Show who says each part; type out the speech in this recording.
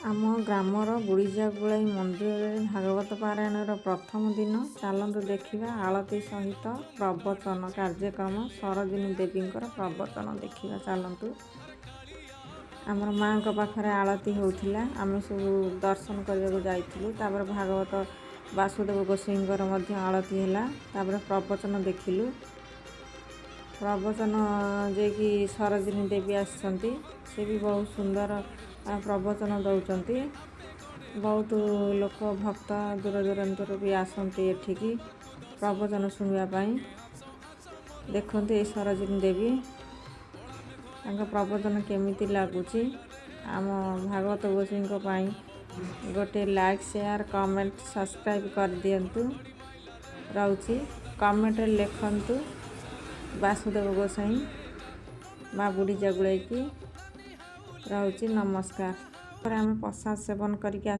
Speaker 1: ଆମ ଗ୍ରାମର ବୁଢ଼ୀଜାଗୁଳାଇ ମନ୍ଦିରରେ ଭାଗବତ ପାରାୟଣର ପ୍ରଥମ ଦିନ। ଚାଲନ୍ତୁ ଦେଖିବା ଆଳତି ସହିତ ପ୍ରବଚନ କାର୍ଯ୍ୟକ୍ରମ। ସରୋଜିନୀ ଦେବୀଙ୍କର ପ୍ରବଚନ ଦେଖିବା ଚାଲନ୍ତୁ। ଆମର ମାଆଙ୍କ ପାଖରେ ଆଳତି ହେଉଥିଲା, ଆମେ ସବୁ ଦର୍ଶନ କରିବାକୁ ଯାଇଥିଲୁ। ତାପରେ ଭାଗବତ ବାସୁଦେବ ଗୋସାଇଙ୍କର ମଧ୍ୟ ଆଳତି ହେଲା। ତାପରେ ପ୍ରବଚନ ଦେଖିଲୁ। ପ୍ରବଚନ ଯିଏକି ସରୋଜିନୀ ଦେବୀ ଆସିଛନ୍ତି, ସେ ବି ବହୁତ ସୁନ୍ଦର ପ୍ରବଚନ ଦେଉଛନ୍ତି। ବହୁତ ଲୋକ ଭକ୍ତ ଦୂର ଦୂରାନ୍ତରୁ ବି ଆସନ୍ତି ଏଠିକି ପ୍ରବଚନ ଶୁଣିବା ପାଇଁ। ଦେଖନ୍ତୁ ଏଇ ସରୋଜିନୀ ଦେବୀ, ତାଙ୍କ ପ୍ରବଚନ କେମିତି ଲାଗୁଛି। ଆମ ଭାଗବତ ଗୋସାଇଙ୍କ ପାଇଁ ଗୋଟେ ଲାଇକ୍, ସେୟାର, କମେଣ୍ଟ, ସବସ୍କ୍ରାଇବ୍ କରିଦିଅନ୍ତୁ। ରହୁଛି। କମେଣ୍ଟରେ ଲେଖନ୍ତୁ ବାସୁଦେବ ଗୋସାଇଁ, ମା ବୁଢ଼ୀ ଜାଗୁଳେଇକି। ରହୁଛି, ନମସ୍କାର। ପରେ ଆମେ ପ୍ରସାଦ ସେବନ କରିକି